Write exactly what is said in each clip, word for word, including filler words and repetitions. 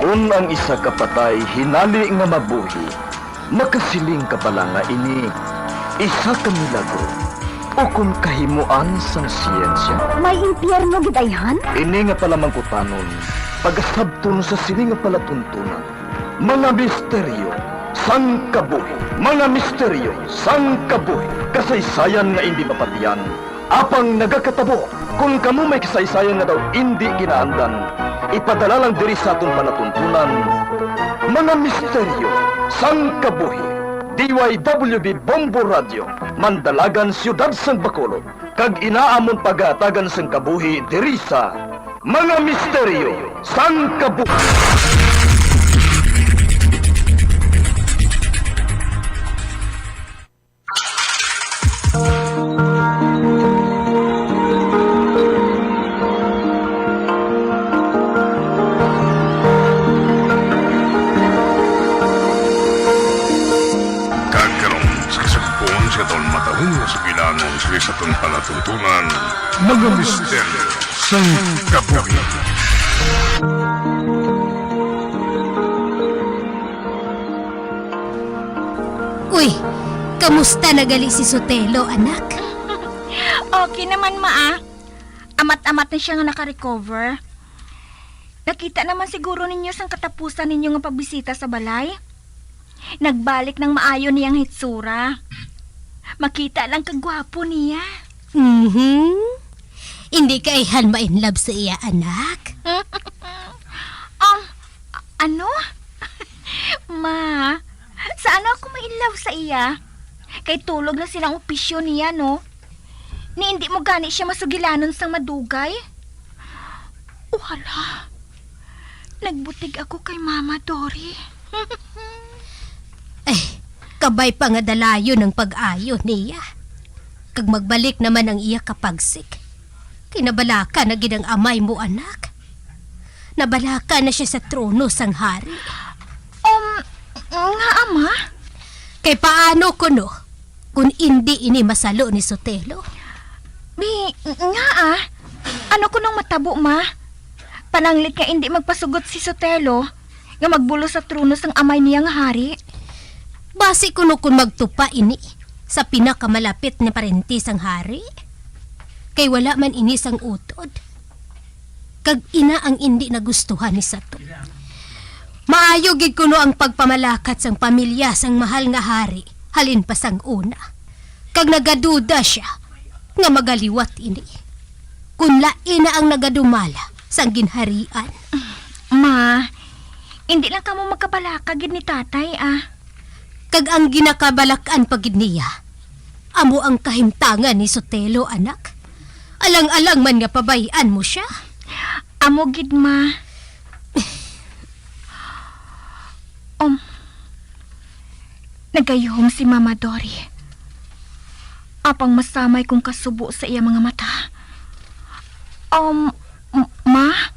Kon ang isa ka patay hinali nga mabuhi, makasiling ka bala nga ini isa ka milagro ukon kahimuan sang siyensya? May impyerno gid ayhan? Ini nga palamangkutanon, pagasabton sa sini nga palatuntunan, mga misteryo sang kabuhi. Mga misteryo sang kabuhi, kasaysayan nga indi mapatian, apang nagakatabo. Kon kamo may kasaysayan nga daw indi ginaandan, ipadala lang diri sa aton palatuntunan, Mga Misteryo sang Kabuhi. D Y W B Bombo Radio, Mandalagan, Siyudad sang Bacolod, kag ina amon pagahatagan sang kabuhi diri sa Mga Misteryo sang Kabuhi. Kag karon, sa kasugpon sa aton matahom nga sugilanon sa aton palatuntunan, mga misteryo sang kabuhi. Uy, kamusta na gali si Sotelo, anak? Okay naman, ma, ah. Amat-amat na siya nga naka-recover. Nakita naman siguro ninyo sang katapusan ninyo nga pagbisita sa balay. Nagbalik nang maayo niyang hitsura. Makita lang kagwapo niya. Mhm. Hindi ka ayhan ma-in love sa iya, anak? Um, a-, ano? Ma, sa ano ako ma-in love sa iya? Kay tulog na silang opisyo niya, no? Ni indi mo gani siya masugilanon sang madugay? O hala, nagbutig ako kay Mama Dory. Ay, kabay pa nga dalayon ang pag-ayo niya. Kag magbalik naman ang iya kapagsik. Kay nabalaka na gid ang amay mo, anak. Nabalaka na siya sa trono sang hari. Um, nga, ama? Kay paano kuno kung indi ini masalo ni Sotelo? Bi, nga, ah. Ano kunong matabo, ma? Pananglit nga indi magpasugot si Sotelo nga magbulos sa trono sang amay niya nga hari. Basi kuno kun magtupa ini sa pinakamalapit nga parente sang hari, kay wala man ini sang utod, kag ina ang indi nagustuhan ni Sato. Maayo gid kuno ang pagpamalakat sang pamilya sang mahal nga hari halin pa sang una, kag nagaduda sia nga magaliwat ini, kun lain na ang nagadumala sang ginharian. Ma, indi lang kamo magkabalaka gid ni tatay, ah. Kag ang ginakabalak-an pa gid niya, amo ang kahimtangan ni Sotelo, anak. Alang-alang man nga pabay-an mo sia. Amo gid, ma. Um, nagayuhom si Mama Dory. Apang masamay kong kasubo sa iya mga mata. Um, m-, ma?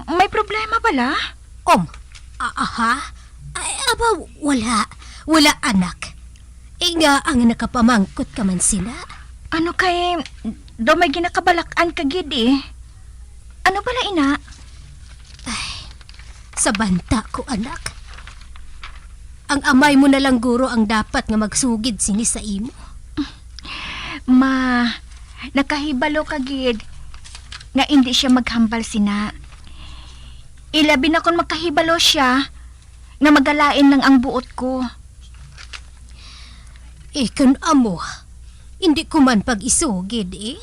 May problema bala? Um, a-, aha? Ay, aba, wala. Wala, anak. Inga ang nakapamangkot ka man sina. Ano kay, daw may ginakabalak-an ka gid eh. Ano bala ina? Ay, sa banta ko, anak. Ang amay mo na lang guro ang dapat nga magsugid sini sa imo. Ma, nakahibalo ka gid nga indi siya maghambal sina. Ilabi na kon makahibalo siya nga magalain lang ang buot ko. Eh, kun amo, indi ko man pag-isugid, eh.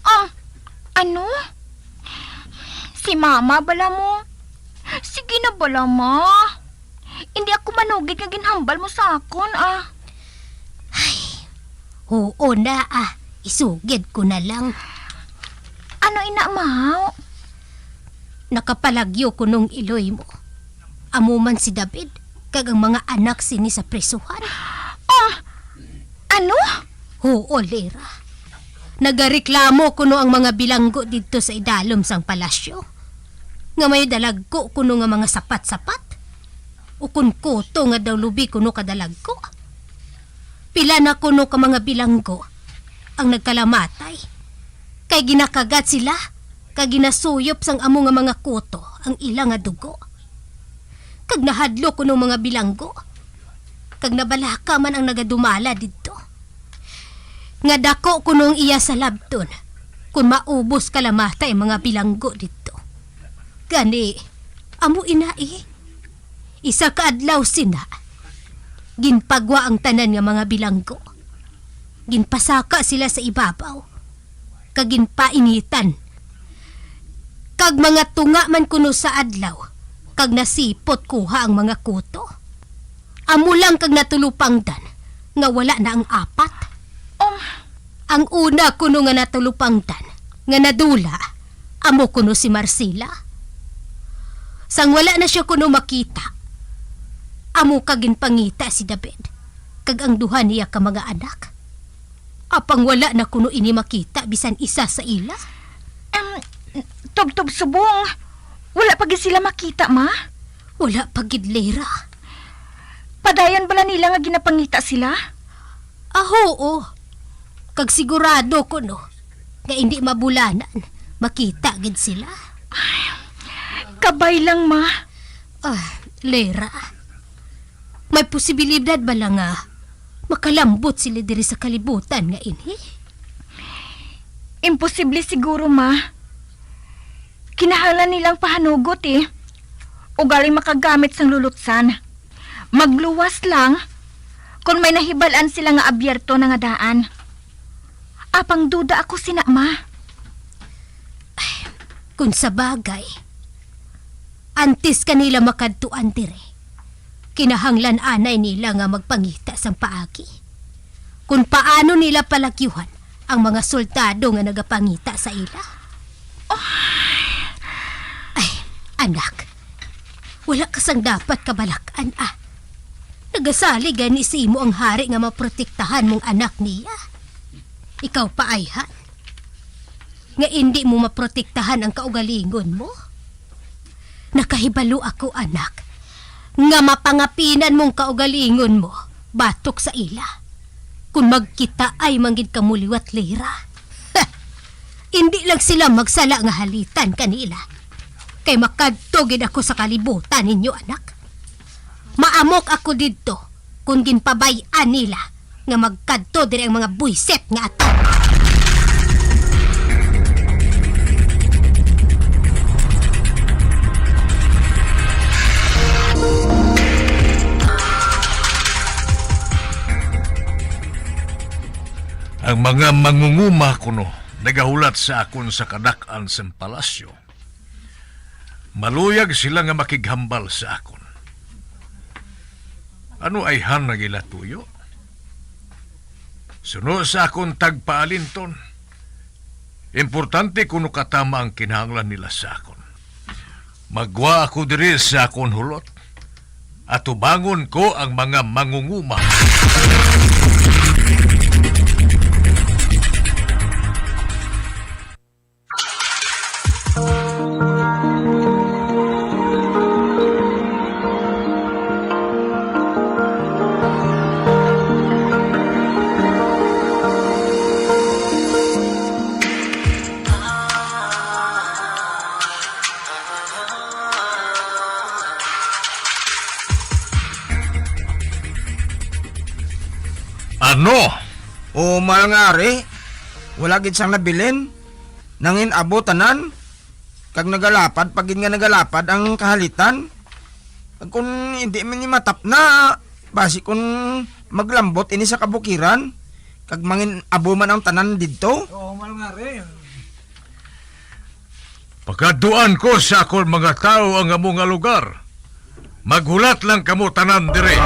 Ah, ano? Si Mama bala mo? Sige na bala, Ma. Indi ako manugid nga ginhambal mo sa akon, ah. Ay, huo na, ah. Isugid ko na lang. Ano ina, Maw? Nakapalagyo kunong iloy mo. Amo man si David, kag ang mga anak sini sa prisuhan. Ah, ano? Huo, Lira. Nagareklamo kuno ang mga bilanggo didto sa idalom sang palasyo, nga may dalagko kuno nga mga sapat-sapat, ukon kuto nga daw lubi kuno kadalagko. Pila na kuno ka mga bilanggo ang nagkalamatay, kay ginakagat sila kag ginasuyop sang amo nga mga kuto ang ila nga dugo. Kag nahadlok kuno ang mga bilanggo, kag nabalaka man ang nagadumala didto, nga daku kuno ang iya salabton kon maubos kalamatay ang mga bilanggo didto. Gani, amo ina, eh. Isa ka adlaw sina, ginpagwa ang tanan nga mga bilanggo. Ginpasaka sila sa ibabaw, kag ginpainitan. Kag mga tunga man kuno sa adlaw, kag nasipot kuha ang mga kuto. Amo lang kag natulupangdan nga wala na ang apat. Um, Ang una kuno nga natulupangdan nga nadula, amo kuno si Marcela. Sang wala na sia kuno makita, amo ka ginpangita si David kag ang duha niya ka mga anak. Apang wala na kuno ini makita bisan isa sa ila. Em, tubtob subong, wala pa gid sila makita, ma? Wala pa gid, Lera. Padayon bala nila nga ginapangita sila? Ah, oo. Kag sigurado ko, no, nga indi mabulanan, makita gid sila. Kabay lang, ma. Ah, Lera, may posibilidad bala nga makalambot sila diri sa kalibutan nga ini? Imposible siguro, ma. Kinahanglan nilang pahanugot, eh. Ugaling makagamit sang lulutsan. Magluwas lang kon may nahibal-an sila nga abierto na nga daan. Apang duda ako sina, ma. Ay, kung sa bagay, antes kanila makadtuan diri, kinahanglan anay nila nga magpangita sang paagi. Kung paano nila palakyuhan ang mga soldado nga nagapangita sa ila. Ay, anak, wala ka sang dapat kabalak-an, ah. Nagasalig gani sa imo ang hari nga maprotektahan mong anak niya. Ikaw pa, ayhan, nga indi mo maprotektahan ang kaugalingon mo? Nakahibalo ako, anak, nga mapangapinan mong kaugalingon mo batok sa ila. Kon magkitaay man gid kamo liwat, Lera, indi lang sila magsala nga halitan kanila, kay makadto gid ako sa kalibutan ninyo, anak. Maamok ako didto kon ginpabay-an nila nga magkadto diri ang mga buisit nga ato. Ang mga mangunguma kuno nagahulat sa akon sa kadak-an sang palasyo. Maluyag sila nga makighambal sa akon. Ano ayhan nga ila tuyo? Suno sa akon tagpaalinton, importante kuno katama ang kinahanglan nila sa akon. Maggwa ako diri sa akon hulot. Atubangon ko ang mga mangunguma. Ano? O, mahal nga ari, wala gid sang nabilin. Nangin-abo tanan, kag nagalapad pa gid nga nagalapad ang kahalitan. Kag kon indi man ni matapna, basi kon maglambot ini sa kabukiran, kag mangin-abo man ang tanan didto. Oo, mahal nga ari. Pagkadtuan ko sa akon mga tawo ang amo nga lugar. Maghulat lang kamo tanan diri.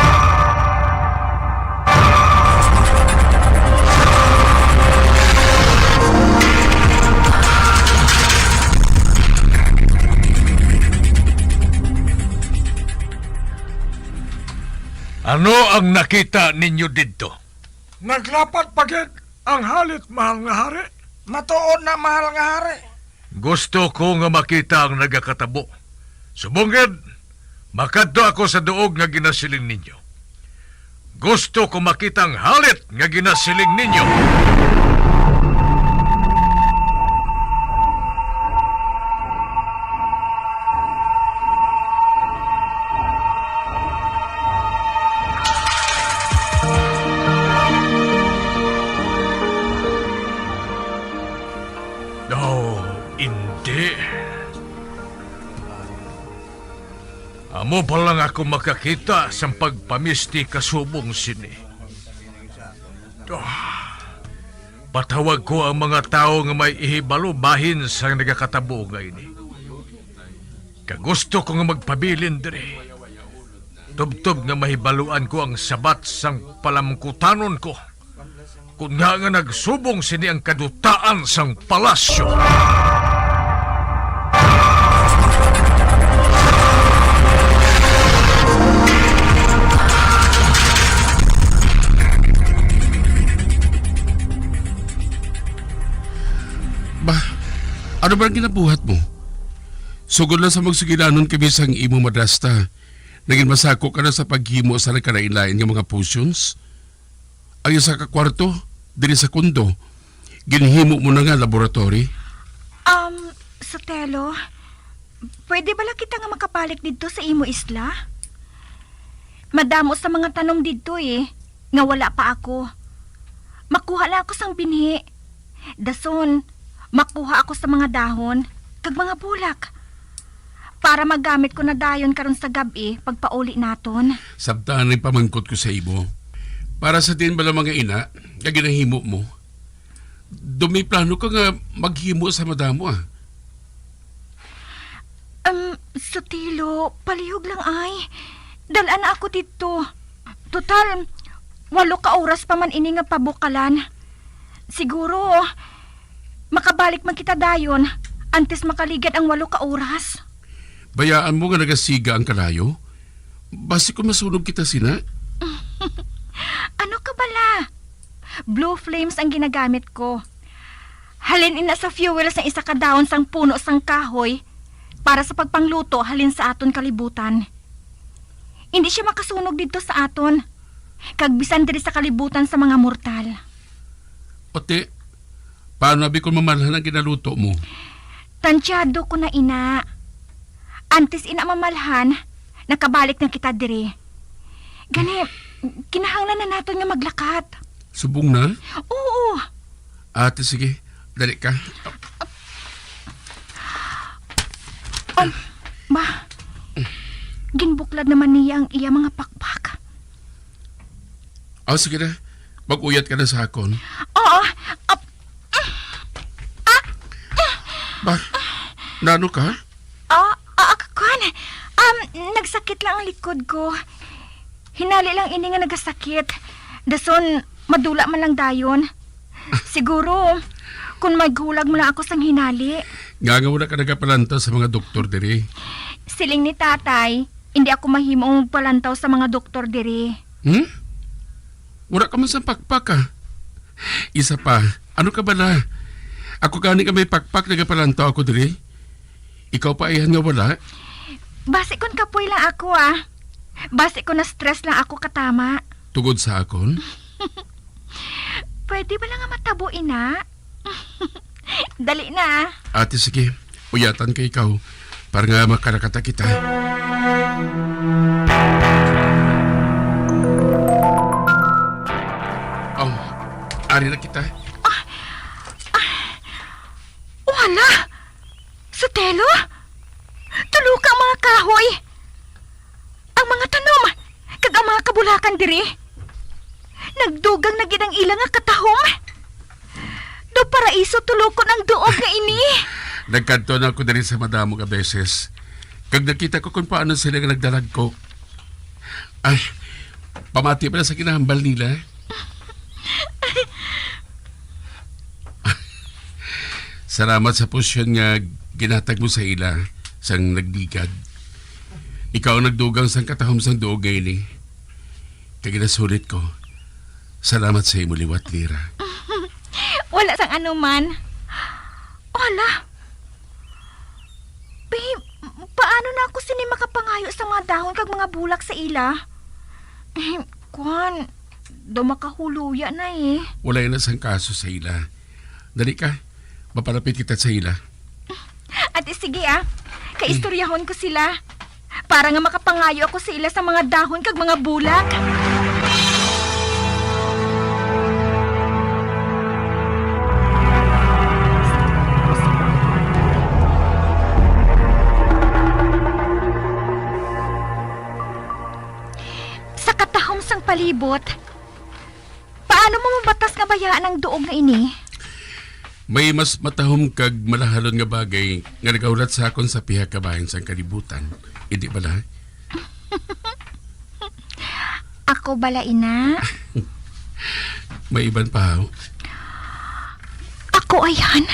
Ano ang nakita ninyo didto? Naglapad pa gid ang halit, mahal nga hari. Matuod na, mahal nga hari. Gusto ko nga makita ang nagakatabo. Subong gid, makadto ako sa duog nga ginasiling ninyo. Gusto ko makita ang halit nga ginasiling ninyo. Amo pa lang ako makakita sang pagpamisti kasubong sini. Ah, patawag ko ang mga tawo nga may ihibalo bahin sang nagakatabo nga ini. Kag gusto ko nga magpabilin diri. Tubtob nga mahibaluan ko ang sabat sang palamkutanon ko, kon ngaa nga nagsubong sini ang kadutaan sang palasyo. Ba, ano ba ang ginabuhat mo? Sugod lang sa magsugilanon kami sang imo madrasta, nagin masako ka na sa paghimo sa nagkalain-lain nga mga potions. Ang isa ka kwarto, diri sa kondo, ginhimo mo na nga laboratory. Um, Sotelo, pwede bala kita nga makabalik didto sa imo isla? Madamo sa mga tanom didto, eh, nga wala pa ako. Makuha lang ako sang binhi. Dason, makuha ako sa mga dahon kag mga bulak para magamit ko na dayon karon sa gab-i pagpauli naton. Sabta ang pamangkot ko sa imo. Para sa diin bala mga ina nga ginahimo mo? Daw may plano ka nga maghimo sa madamo, ah. Um, Sotelo, palihog lang ay. Dal-a na ako didto. Total, walo ka oras pa man ini nga pabukalan. Siguro, makabalik man kita dayon antes makaligad ang walo ka oras. Bayaan mo nga nagasiga ang kalayo? Basi kung masunog kita sina? Ano ka bala? Blue flames ang ginagamit ko. Halin ina sa fuel sang isa ka dahon sang puno sang kahoy para sa pagpangluto halin sa aton kalibutan. Hindi siya makasunog didto sa aton, kag bisan diri sa kalibutan sa mga mortal. Ate, paano abi kung mamalhan ang ginaluto mo? Tansyado ko na ina. Antes ina mamalhan, nakabalik na kita diri. Gani, kinahanglan na naton nga maglakat. Subong na? Oo. Ate, sige. Dali ka. Um, ba, ginbuklad naman niya ang iya mga pakpak. Ah, sige na. Mag-uyat ka na sa akon. Oo. Ap-, ah, Ba, naano ka? Ah, ah, ah, kwan. Um, nagsakit lang ang likod ko. Hinali lang ini nga nagasakit. Dason, madula man lang dayon. Siguro, kung maghulag mo lang ako sang hinali. Nga nga wala ka nagapalantaw sa mga doktor diri? Siling ni tatay, hindi ako mahimo ang magpalantaw sa mga doktor diri. Hmm? Wala ka man sa pakpak, ah. Isa pa, ano ka bala? Ako gani ka may pakpak, nagapalantaw ako diri. Ikaw pa ayhan nga wala? Basi kon kapoy lang ako, ah. Basi kon na-stress lang ako katama. Tungod sa akon? Pwede bala nga matabo, ina? Dali na, ah. Ate, sige. Uyatan ka ikaw para nga makalakata kita. Oh, ari na kita. Wala! Sotelo? Tulo ka mga kahoy! Ang mga tanom kag ang mga kabulakan diri, nagdugang na gid ang ila nga katahom. Daw paraiso tulokon ang duog nga ini. Nagkadto na ako diri sa madamo nga beses, kag nakita ko kung paano sila nga nagdalagko. Ay, pamati pala sa kinahambal nila. Salamat sa pusyon nga ginhatag mo sa ila sang nagligad. Ikaw ang nagdugang sang katahom sang duog nga ini. Kag ginasulit ko. Salamat sa imo liwat, Lira. Wala sang anuman. Hala, Babe, paano na ako sini makapangayo sa mga dahon kag mga bulak sa ila? Eh, kwan, daw makahuluya na eh. Wala na sang kaso sa ila. Dali ka, mapalapit kita sa ila. Ate, sige ah. Kaistoryahon ko sila. Para nga makapangayo ako sa ila sa mga dahon kag mga bulak. palibot. Paano mo mabatas nga bayaan ang duog nga ini? May mas matahom kag malahalon nga bagay nga nagahulat sa akon sa pihak ka bahin sang kalibutan. Hindi bala? Ako bala, ina? May iban pa, haw? Ako, ayhan.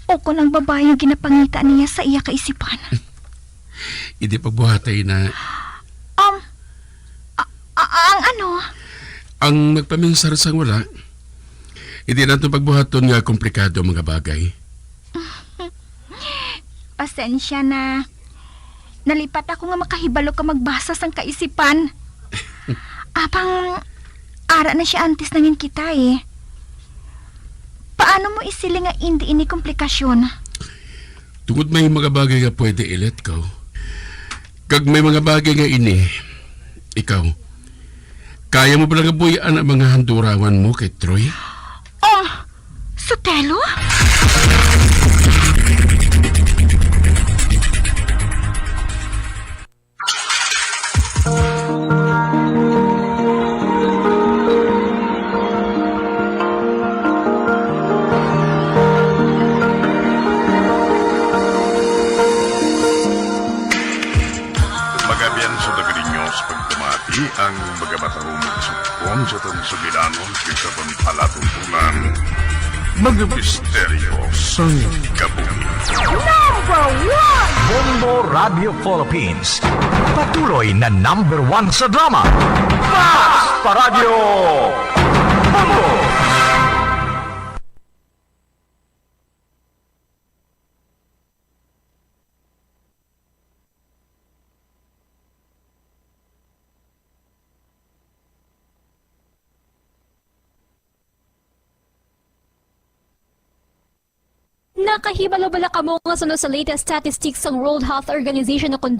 Ukon ang babayi nga ginapangita niya sa iya kaisipan. Hindi pagbuhatay na. Um, a- a- ang ano? Ang magpaminsar sang wala. Hindi naton pagbuhaton nga komplikado ang mga bagay. Pasensya na. Nalipat ako nga makahibalo ka magbasa sang kaisipan. Apang ara na siya antes nangin kita, eh. Paano mo isiling nga indi ini komplikasyon? Tungod may mga bagay nga pwede i-let go. Kag may mga bagay nga ini, ikaw, kaya mo bala nga buy-an ang mga handurawan mo kay Troy? Oh, Sotelo? Magabian sa Dagriños pagpamati ang mga matahong sugpon sa tong sugilanon kay sa pagpalatutunan. Mga misteryo sang kabuhi. Number one! Bombo Radio Philippines. Patuloy na number one sa drama. Mas pa Radyo Bombo! Nakahibalo bala kamo nga suno sa latest statistics sang World Health Organization ukon